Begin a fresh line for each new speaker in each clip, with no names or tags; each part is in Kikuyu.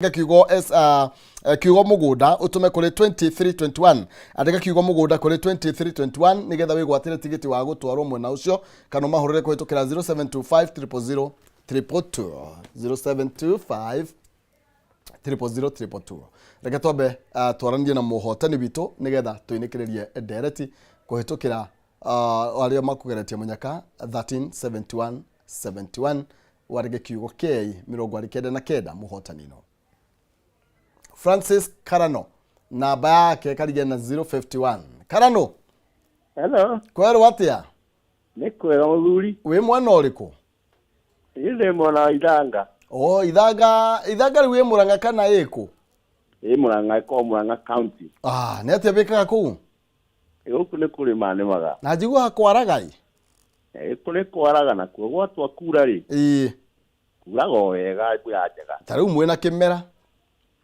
Andĩka kiugo S, kiugo mũgũnda ũtũme kũrĩ 2321. Andĩka kiugo mũgũnda kũrĩ 2321 nĩgetha wĩgwatĩre tigiti wa gũtwarwo mwena ũcio, kana ũmahũrĩre kũhĩtũkĩra 0725 000 222, 0725 000 222. Reke twambe twaranĩrie na mũhotani witũ nĩgetha tũinĩkĩrĩrie ndereti kũhĩtũkĩra arĩa makũgeretie mũnyaka 1371 71. Wandĩke kiugo K 99 mũhotani no Francis Karano, namba yake karige na 051. Karano.
Hello.
Kwerwo atĩa?
Nĩ kwega, mũthuri.
Wĩ mwena ũrĩkũ?
Niĩ ndĩ mwena wa Ithanga.
O Ithanga, Ithanga rĩu ĩ Mũrang'a kana ĩkũ?
Ĩ Mũrang'a, ĩkoragwo Mũrang'a County.
Ah, nĩ atĩa wĩkaga kũu?
Gũkũ nĩ kũrĩma nĩmaga.
Na njiguaga kwaraga ĩ.
Kũrĩ kwaraga nakuo gwatua kura rĩ. Kuraga o wega, mbura njega.
Ta rĩu mwĩna kĩmera?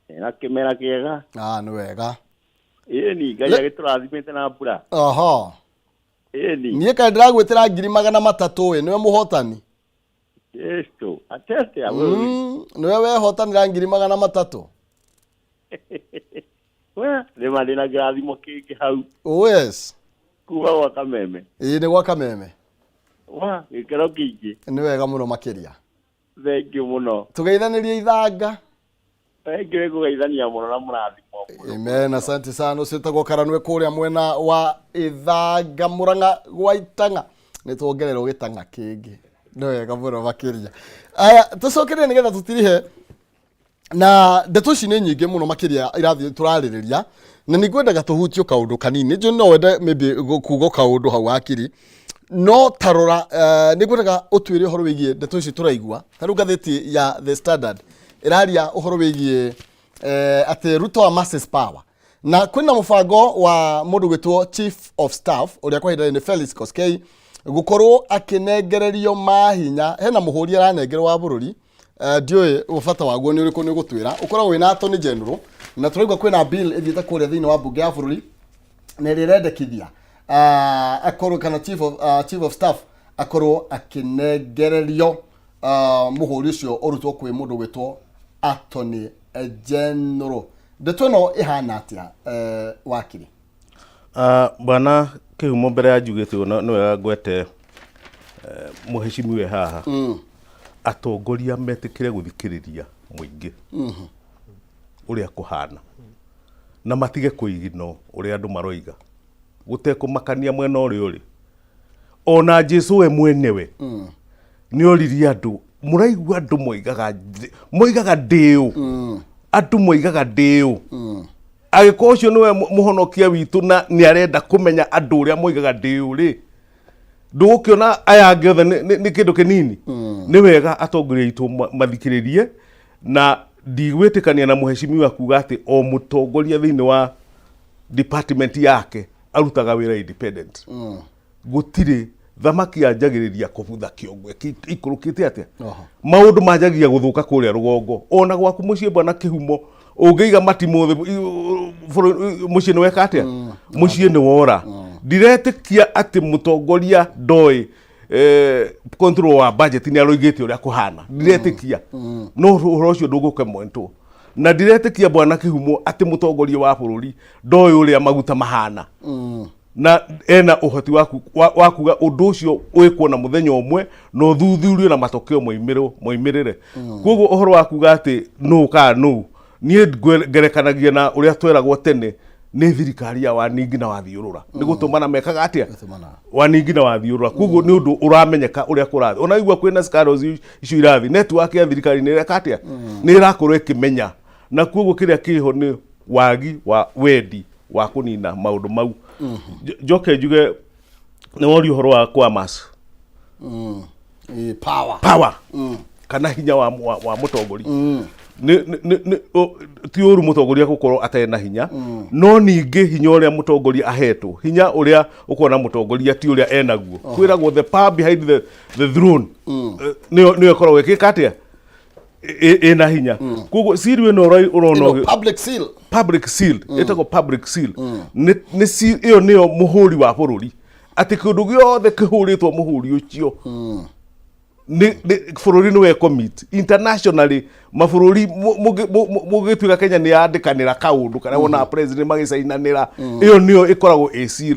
Na kĩmera kĩega.
Ah, nĩ wega.
Ĩni, Ngai agĩtũrathimĩte na mbura. Ĩni.
Niĩ kaĩ ndĩragwĩtĩra 300,000 ĩ, nĩwe mũhotani.
Kristo atete.
Nĩwe wehotanĩra 300,000.
We nĩma ndĩna kĩrathimo kĩngĩ hau.
Oh yes.
Kuma gwa Kameme.
Ĩĩ, nĩ gwa Kameme.
Wa gĩkĩro kĩingĩ.
Nĩ wega mũno makĩria.
Thengiũ mũno.
Tũgeithanĩrie Ithanga.
Thengiũ, nĩ kũgeithania mũno na mũrathimo mũno.
Amen, asante sana. Ũcio wĩtagwo Karanwe kũrĩa mwena wa Ithanga, Mũrang'a gwa Itang'a. Nĩ tuongererwo gĩtang'a kĩngĩ. Nĩ wega mũno makĩria. Aya, tũcokerie nĩgetha tũtirihe na ndeto ici nĩ nyingĩ mũno makĩria irathiĩ tũrarĩrĩria, na nĩ ngwendaga tũhutio kaũndũ kanini. Nĩ njũĩ no wende maybe kuga kaũndũ hau hakiri, no tarora, nĩ ngwendaga ũtuĩre ũhoro wĩgiĩ ndeto ici tũraigua. Ta rĩu ngathĩti ya The Standard ĩraria ũhoro wĩgiĩ atĩ Ruto amasses power, na kwĩna mũbango wa mũndũ gwĩtwo chief of staff ũrĩa kwa ihinda rĩrĩ nĩ Felix Koskei gũkorwo akĩnengererio mahinya. Hena mũhũri aranengerwo wa bũrũri. Ndiũĩ bata waguo nĩ ũrĩkũ, nĩ ũgũtwĩra. Ũkoragwo wĩna attorney general, na tũraigua kwĩna bill ĩthiĩte kũrĩa thĩinĩ wa mbunge ya bũrũri na ĩrĩa ĩrendekithia akorwo kana chief of staff akorwo akĩnengererio mũhũri ũcio ũrutwo kwĩ mũndũ gwĩtwo attorney general. Ndeto ĩno ĩhana atĩa, wakiri?
Bwana Kĩhumo, mbere ya njugĩte ũguo, nĩ wega ngwete mũhecimiwe haha. Atongoria metĩkĩre gũthikĩrĩria mũingĩ ũrĩa kũhana na matige kũigino ũrĩa andũ maroiga gũtekũmakania mwena ũrĩa ũrĩ. Ona Jesu we mwenewe nĩ oririe andũ, mũraigua andũ moigaga ndĩũ, andũ moigaga ndĩũ? Agĩkorwo ũcio nĩwe mũhonokia witũ na nĩ arenda kũmenya andũ ũrĩa moigaga ndĩũ rĩ, ndũgũkĩona aya angĩ othe nĩ kĩndũ kĩnini. Nĩ wega atongoria aitũ mathikĩrĩrie, na ndigwĩtĩkania na mũhecimiwa kuga atĩ o mũtongoria thĩinĩ wa department yake arutaga wĩra independent. Gũtirĩ thamaki yanjagĩrĩria kũbutha kĩongo ĩikũrũkĩte atĩa. Maũndũ manjagia gũthũka kũrĩa rũgongo, ona gwaku mũciĩ, bwana Kĩhumo, ũngĩiga matimũ thĩ mũciĩ nĩ weka atĩa? Mũciĩ nĩ wora. Ndiretĩkia atĩ mũtongoria ndoĩ control wa budget nĩ aroigĩte ũrĩa kũhana. Ndiretĩkia, no ũhoro ũcio ndũgũkemwentwo. Na ndiretĩkia, bwana Kĩhumo, atĩ mũtongoria wa bũrũri ndoĩ ũrĩa maguta mahana na ena ũhoti wa kuga ũndũ ũcio wĩkwo na mũthenya ũmwe na ũthuthurio na matokeo moimĩrĩre. Koguo ũhoro wa kuga atĩ nũ kana nũ, niĩ ngerekanagia na ũrĩa tweragwo tene nĩ thirikari ya Waningi na Wathiũrũra, nĩ gũtũmana mekaga atĩa?
Gũtũmana.
Waningi na Wathiũrũra. Koguo nĩ ũndũ ũramenyeka ũrĩa kũrathiĩ. Ona igua kwĩna scandals icio irathiĩ, network ya thirikari nĩ ĩreka atĩa? Nĩ ĩrakorwo ĩkĩmenya. Na koguo kĩrĩa kĩho nĩ wagi wa wendi wa kũnina maũndũ mau. Njoke njuge nĩ woria ũhoro wa kwamas
Power.
Power kana hinya wa mũtongoria. Ti ũru mũtongoria gũkorwo atarĩ na hinya, no ningĩ hinya ũrĩa mũtongoria ahetwo, hinya ũrĩa ũkona mũtongoria ti ũrĩa enaguo. Kwĩragwo the power behind the throne nĩyo ĩkoragwo ĩkĩka atĩa? Ĩna hinya. Koguo seal ĩno ũrona
Ĩno public seal.
Public seal, ĩtagwo public seal. Nĩ seal ĩyo nĩyo mũhũri wa bũrũri, atĩ kĩndũ gĩothe kĩhũrĩtwo mũhũri ũcio. Nĩ bũrũri nĩ wecommit internationally, mabũrũri mũgĩtuĩka Kenya nĩ yandĩkanĩra kaũndũ karĩa wonaga president magĩcainanĩra, ĩyo nĩyo ĩkoragwo ĩ seal,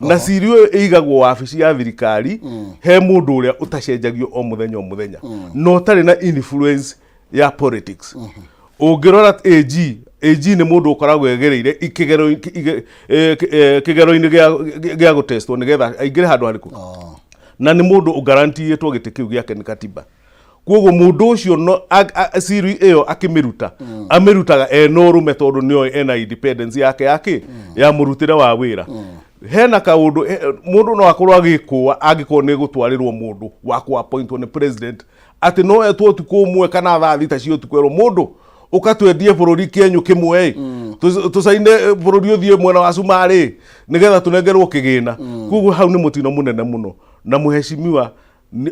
na seal ĩyo ĩigagwo wabici ya thirikari he mũndũ ũrĩa ũtacenjagio o mũthenya o mũthenya na ũtarĩ na influence ya politics. Ũngĩrora AG, AG nĩ mũndũ ũkoragwo egereire kĩgero-inĩ gĩa gũtestwo nĩgetha aingĩre handũ harĩkũ, na nĩ mũndũ ũgarantiyĩtwo gĩtĩ kĩu gĩake nĩ katiba. Koguo mũndũ ũcio no siri ĩyo akĩmĩruta, amĩrutaga ena ũrũme, tondũ nĩoĩ ena independence yake yake ya mũrutĩre wa wĩra. Hena kaũndũ, mũndũ no akorwo agĩkũa angĩkorwo nĩ gũtwarĩrwo mũndũ wa kũ-appointwo nĩ president, atĩ no etwo ũtukũ ũmwe kana thaa 6 cia ũtukũ, erwo mũndũ ũkatwendie bũrũri kĩenyũ kĩmwe ĩ, tũcaine bũrũri ũthiĩ mwena wa Cumarĩ nĩgetha tũnengerwo kĩgĩna. Koguo hau nĩ mũtino mũnene mũno, na mũheshimiwa,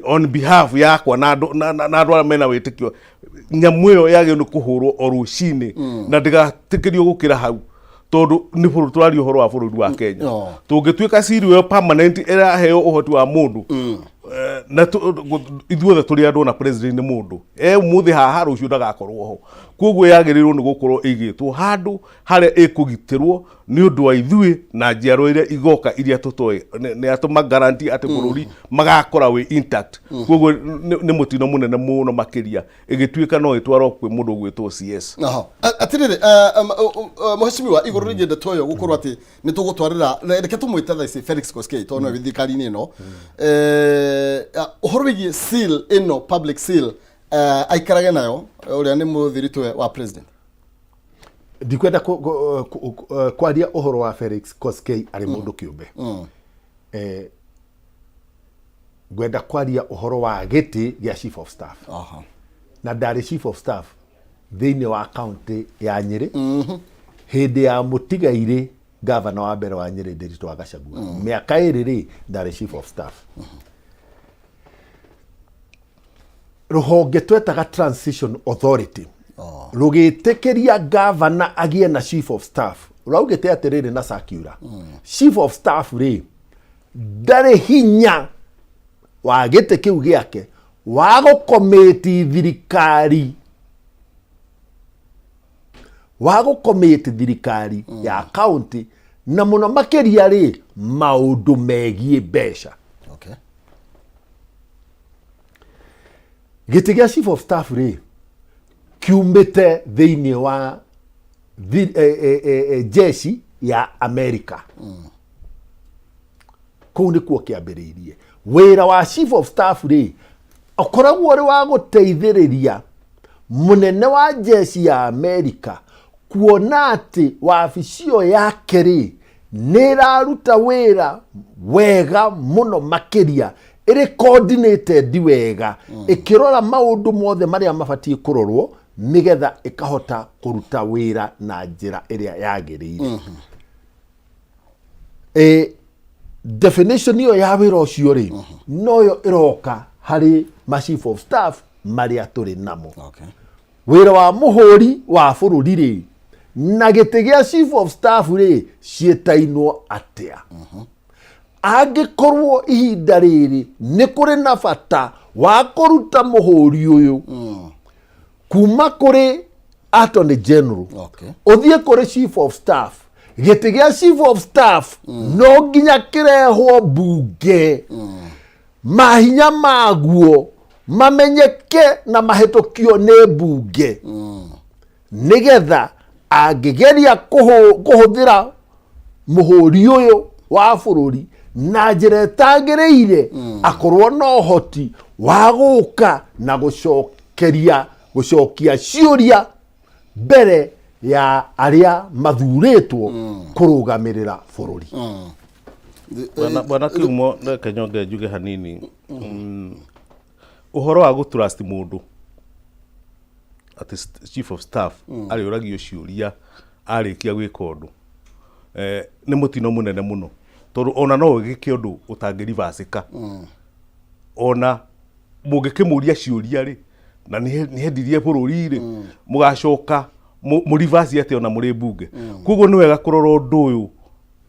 on behalf yakwa na andũ na andũ arĩa mena wĩtĩkio, nyamũ ĩyo yagĩrĩirwo nĩ kũhũrwo o rũcinĩ na ndĩgatĩkĩrio gũkĩra hau, tondũ nĩ bũrũri tũraria ũhoro wa bũrũri wa Kenya. Tũngĩtuĩka ciri ĩyo permanent ĩraheo ũhoti wa mũndũ, na ithuothe tũrĩ andũ, na president nĩ mũndũ, e ũmũthĩ haha, rũciũ ndagakorwo ho. Koguo yagĩrĩirwo nĩ gũkorwo ĩigĩtwo handũ harĩa ĩkũgitĩrwo nĩ ũndũ wa ithuĩ na njiarwa iria igoka iria tũtoĩ nĩ atũma guarantee atĩ bũrũri magakora wĩ intact. Koguo nĩ mũtino mũnene mũno makĩria ĩgĩtuĩka no ĩtwarwo kwĩ mũndũ ũgwĩtwo CS.
Aha. Atirĩrĩ, mũheshimiwa, igũrũ rĩgiĩ ndeto ĩyo gũkorwo atĩ nĩ tũgũtwarĩra, reke tũmwĩte thaa ici Felix Koskei, tondũ nĩwe wĩ thirikari-inĩ ĩno. Ũhoro wĩgiĩ seal ĩno, public seal, aikarage nayo ũrĩa nĩ mũthiritwe wa president.
Ndikwenda kwaria ũhoro wa Felix Koskei arĩ mũndũ kĩũmbe. Ngwenda kwaria ũhoro wa gĩtĩ gĩa chief of staff. Na ndarĩ chief of staff thĩinĩ wa kaunti ya Nyĩrĩ hĩndĩ ya mũtigairĩ gavana wa mbere wa Nyĩrĩ, Ndiritu wa Gachagua. Mĩaka 2 rĩ, ndarĩ chief of staff rũhonge twetaga Transition Authority, rũgĩtĩkĩria gavana agĩe na chief of staff. Rwaugĩte atĩrĩrĩ na circular, chief of staff rĩ, ndarĩ hinya wa gĩtĩ kĩu gĩake wa gũkomĩti thirikari, wa gũkomĩti thirikari ya kaunti, na mũno makĩria rĩ, maũndũ megiĩ mbeca. Gĩtĩ gĩa chief of staff rĩ, kiumĩte thĩinĩ wa jeshi ya America. Kũu nĩkuo kĩambĩrĩirie. Wĩra wa chief of staff rĩ, ũkoragwo ũrĩ wa gũteithĩrĩria mũnene wa jeshi ya America kuona atĩ wabici ĩyo yake rĩ, nĩ ĩraruta wĩra wega mũno makĩria, ĩrĩ coordinated wega, ĩkĩrora maũndũ mothe marĩa mabatiĩ kũrorwo nĩgetha ĩkahota kũruta wĩra na njĩra ĩrĩa yagĩrĩire. Definition ĩyo ya wĩra ũcio rĩ, noyo ĩroka harĩ ma chief of staff marĩa tũrĩ namo. Wĩra wa mũhũri wa bũrũri rĩ, na gĩtĩ gĩa chief of staff rĩ, ciĩtainwo atĩa? Angĩkorwo ihinda rĩrĩ nĩ kũrĩ na bata wa kũruta mũhũri ũyũ kuma kũrĩ attorney general ũthiĩ kũrĩ chief of staff, gĩtĩ gĩa chief of staff no nginya kĩrehwo mbunge, mahinya maguo mamenyeke na mahĩtũkio nĩ mbunge, nĩgetha angĩgeria kũhũthĩra mũhũri ũyũ wa bũrũri na njĩra ĩtagĩrĩire, akorwo na ũhoti wa gũka na gũcokeria, gũcokia ciũria mbere ya arĩa mathurĩtwo kũrũgamĩrĩra bũrũri.
Bwana Kiumo, reke nyonge njuge hanini. Ũhoro wa gũtrust mũndũ atĩ chief of staff arĩũragio ciũria arĩkia gwĩka ũndũ, nĩ mũtino mũnene mũno, tondũ ona no ũgĩke ũndũ ũtangĩrivacĩka, ona mũngĩkĩmũria ciũria rĩ, na nĩ hendirie bũrũri rĩ, mũgacoka mũrivaci atĩa ona mũrĩ mbunge? Koguo nĩ wega kũrora ũndũ ũyũ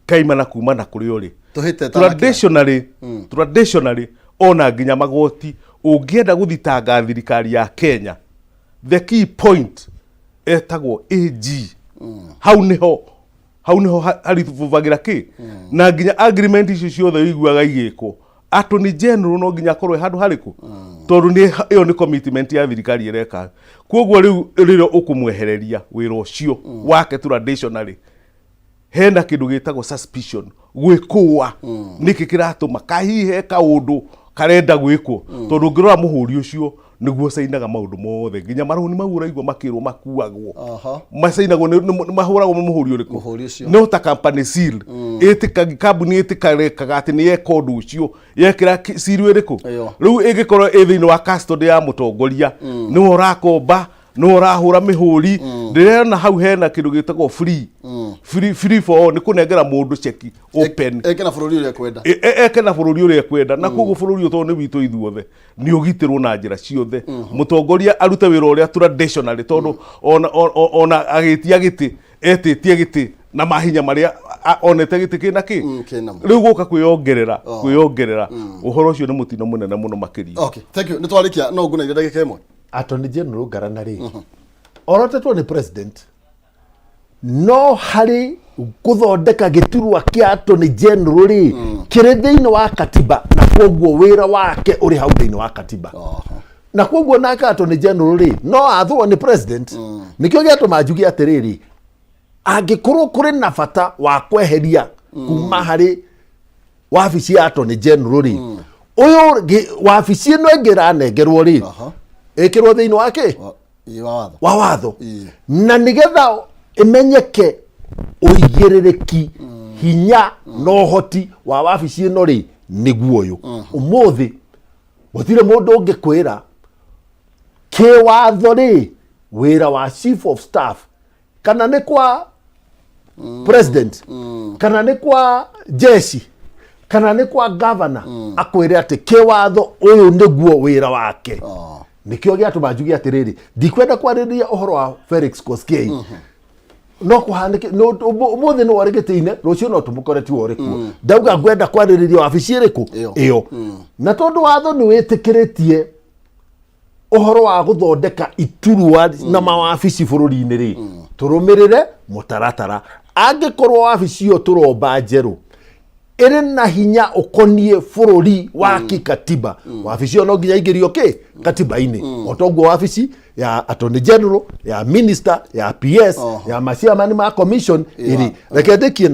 kaima na kuma na kũrĩa ũrĩ.
Tũhĩte
traditionally ona nginya magoti. Ũngĩenda gũthitanga thirikari ya Kenya, the key point etagwo AG. Hau nĩho hau nĩho haribũbagĩra kĩ na nginya agreement icio ciothe ũiguaga igĩkwo, Attorney General no nginya akorwo e handũ harĩkũ, tondũ nĩ ĩyo nĩ commitment ya thirikari ĩreka. Koguo rĩu rĩrĩa ũkũmwehereria wĩra ũcio wake traditionally, hena kĩndũ gĩtagwo suspicion, gwĩkũa nĩkĩ kĩratũma kahihi he kaũndũ karenda gwĩkwo, tondũ ũngĩrora mũhũri ũcio nĩguo cainaga maũndũ mothe, nginya marũni mau ũraigua makĩrwo makuagwo, macainagwo nĩ mahũragwo nĩ mũhũri ũrĩkũ?
Mũhũri ũcio.
No ta company seal ĩtĩka kambuni ĩtĩkarekaga atĩ nĩ yeka ũndũ ũcio yekĩra seal ĩrĩkũ?
Ĩyo.
Rĩu ĩngĩkorwo ĩ thĩinĩ wa custody ya mũtongoria, nĩwe ũrakomba, nĩwe ũrahũra mĩhũri. Ndĩrona hau hena kĩndũ gĩtagwo free for all, nĩ kũnengera mũndũ ceki open.
Eke na bũrũri ũrĩa kwenda.
Eke na bũrũri ũrĩa ekwenda, na koguo bũrũri ũyũ tondũ nĩ witũ ithuothe nĩ ũgitĩrwo na njĩra ciothe. Mũtongoria arute wĩra ũrĩa traditionally, tondũ ona agĩtia gĩtĩ etĩtie gĩtĩ na mahinya marĩa onete gĩtĩ kĩna kĩ.
Kĩnamo.
Rĩu gũka kwĩyongerera ũhoro ũcio nĩ mũtino mũnene mũno makĩria.
Okay, thank you. Nĩ twarĩkia, no ngunaire ndagĩka ĩmwe.
Attorney General Ngarana rĩ, orotetwo nĩ president, no harĩ gũthondeka gĩturwa kĩa Attorney General rĩ, kĩrĩ thĩinĩ wa katiba, na koguo wĩra wake ũrĩ hau thĩinĩ wa katiba. Na koguo nake Attorney General rĩ, no athwo nĩ president. Nĩkĩo gĩatũma njuge atĩrĩrĩ, angĩkorwo kũrĩ na bata wa kweheria kuma harĩ wabici ya Attorney General rĩ, ũyũ wabici ĩno ĩngĩ ĩranengerwo rĩ, ĩkĩrwo thĩinĩ wa kĩ?
Wa watho.
Wa watho.
Ĩĩ.
Na nĩgetha ĩmenyeke ũigĩrĩrĩki, hinya na ũhoti wa wabici ĩno rĩ, nĩguo ũyũ. Ũmũthĩ gũtirĩ mũndũ ũngĩkwĩra kĩwatho rĩ, wĩra wa chief of staff, kana nĩ kwa president, kana nĩ kwa jeshi, kana nĩ kwa governor, akwĩre atĩ kĩwatho ũyũ nĩguo wĩra wake. Nĩkĩo gĩatũma njuge atĩrĩrĩ, ndikwenda kwarĩrĩria ũhoro wa Felix Koskei, no kũhanĩke ũmũthĩ nĩ warĩ gĩtĩ-inĩ, rũciũ no tũmũkore tiwe ũrĩ kuo. Ndauga ngwenda kwarĩrĩria wabici ĩrĩkũ?
Ĩyo.
Ĩyo. Na tondũ watho nĩ wĩtĩkĩrĩtie ũhoro wa gũthondeka iturwa na mawabici bũrũri-inĩ rĩ, tũrũmĩrĩre mũtaratara. Angĩkorwo wabici ĩyo tũromba njerũ ĩrĩ na hinya ũkoniĩ bũrũri wa kikatiba, wabici ĩyo no nginya ingĩrio kĩ katiba-inĩ, o toguo wabici ya Attorney General, ya minister, ya PS, ya maciamani ma commission ĩrĩ. Reke ndĩkie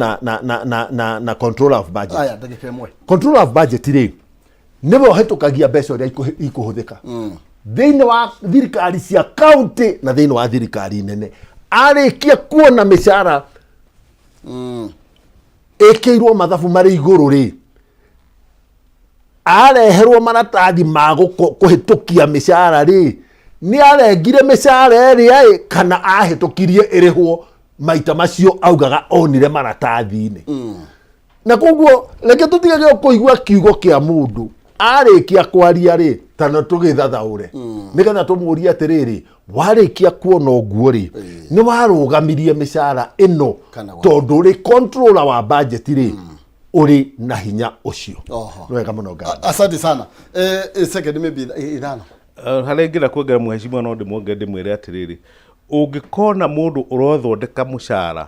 na controller of budget.
Aya, ndagĩka ĩmwe.
Controller of budget rĩ, nĩwe ũhĩtũkagia mbeca ũrĩa ikũhũthĩka thĩinĩ wa thirikari cia county na thĩinĩ wa thirikari nene. Arĩkia kuona mĩcara ĩkĩirwo mathabu marĩ igũrũ rĩ, areherwo maratathi ma kũhĩtũkia mĩcara rĩ, nĩ arengire mĩcara ĩrĩa ĩ kana ahĩtũkirie ĩrĩhwo maita macio augaga onire maratathi-inĩ. Na koguo reke tũtigage kũigua kiugo kĩa mũndũ arĩkia kwaria rĩ, tana tũgĩthathaũre nĩgetha tũmũrie atĩrĩrĩ, warĩkia kuona ũguo rĩ, nĩ warũgamirie mĩcara ĩno?
Kana
Tondũ rĩ, controller wa budget rĩ, ũrĩ na hinya ũcio. Nĩ wega mũno, Ngai.
Asante sana. Second maybe ithano.
Harĩa ingĩenda kuongerera, mheshimiwa, no ndĩmuongere ndĩmwĩre atĩrĩrĩ, ũngĩkona mũndũ ũrothondeka mũcara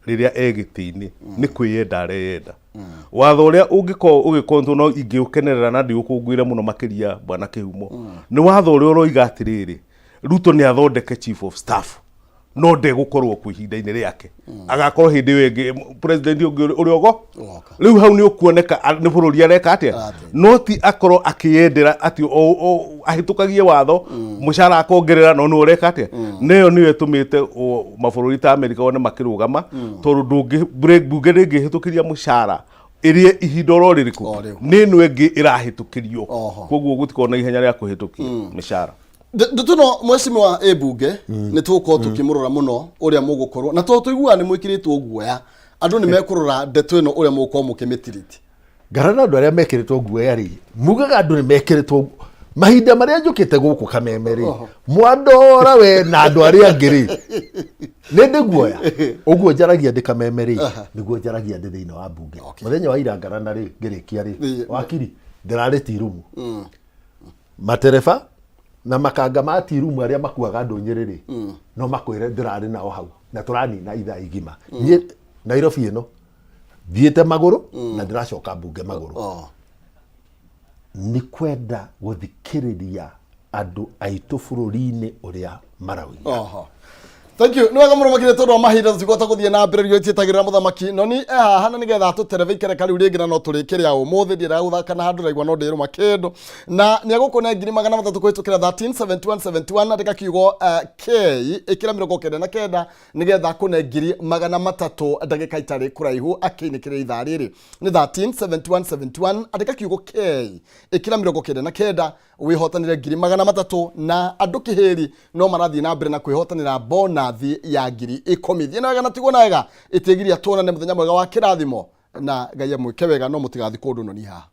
rĩrĩa e gĩtĩ-inĩ, nĩ kwĩyenda areyenda. Watho ũrĩa ũngĩkorwo ũgĩkorwo no ingĩũkenerera na ndĩũkũngũĩre mũno makĩria, bwana Kĩhumo, nĩ watho ũrĩa ũroiga atĩrĩrĩ, Ruto nĩ athondeke chief of staff, no ndegũkorwo kuo ihinda-inĩ rĩake, agakorwo hĩndĩ ĩyo ĩngĩ president ũngĩ ũrĩa ũgo.
Ũgoka.
Rĩu hau nĩ ũkuoneka nĩ bũrũri areka atĩa.
Atĩa.
No ti akorwo akĩyendera atĩ ahĩtũkagie watho mũcara akongerera, no nĩ ũreka atĩa. Na ĩyo nĩyo ĩtũmĩte mabũrũri ta Amerika one makĩrũgama, tondũ ndũngĩ bunge ndĩngĩhĩtũkĩria mũcara ĩrĩe ihinda oro rĩrĩkũ.
O rĩu.
Nĩ ĩno ĩngĩ ĩrahĩtũkĩrio. Koguo gũtikorwo na ihenya rĩa kũhĩtũkia mĩcara.
Ndeto ĩno, mheshimiwa, ĩ mbunge nĩ tũgũkorwo tũkĩmũrora mũno ũrĩa mũgũkorwo na tondũ tũiguaga nĩ mwĩkĩrĩtwo guoya, andũ nĩ mekũrora ndeto ĩno ũrĩa mũgũkorwo mũkĩmĩtiriti.
Ngarana andũ arĩa mekĩrĩtwo guoya rĩ, mugaga andũ nĩ mekĩrĩtwo mahinda marĩa njũkĩte gũkũ Kameme rĩ, mwandora we na andũ arĩa angĩ rĩ, nĩ ndĩ guoya ũguo njaragia ndĩ Kameme rĩ, nĩguo njaragia ndĩ thĩinĩ wa mbunge. Mũthenya wa ira, Ngarana rĩ, ngĩrĩkia rĩ, wakiri ndĩrarĩ tirumu. Matereba na makanga ma tirumu arĩa makuaga andũ Nyĩrĩ rĩ, no makwĩre ndĩrarĩ nao hau na tũranina ithaa igima. Niĩ Nairobi ĩno thiĩte magũrũ na ndĩracoka mbunge magũrũ. Nĩ kwenda gũthikĩrĩria andũ aitũ bũrũri-inĩ ũrĩa marauga.
Oho. Thank you. Nĩ wega mũno makĩria tondũ wa mahinda tũtikũhota gũthiĩ na mbere rĩo tietagĩrĩra mũthamaki noni e haha na nĩgetha atũterebe ikereka rĩu rĩngĩ na no tũrĩkĩrĩa ũmũthĩ ndiendaga gũthaka na handũ raigua no ndĩrũma kĩndũ na nĩ egũkũne 300,000 kũhĩtũkĩra 137171 andĩka kiugo K ĩkĩra 99 nĩgetha akũne 300,000 ndagĩka itarĩ kũraihu akĩinĩkĩrĩa ithaa rĩrĩ nĩ 137171 andĩka kiugo K ĩkĩra 99 wĩhotanĩre 300,000 na andũ kĩhĩri no marathiĩ na mbere na kwĩhotanĩra bonathi ya 10,000. Thiĩ na wega na tigwo na wega, ĩtĩgiria tuonane mũthenya mwega wa kĩrathimo na Ngai amwĩke wega, no mũtigathiĩ kũndũ noni haha.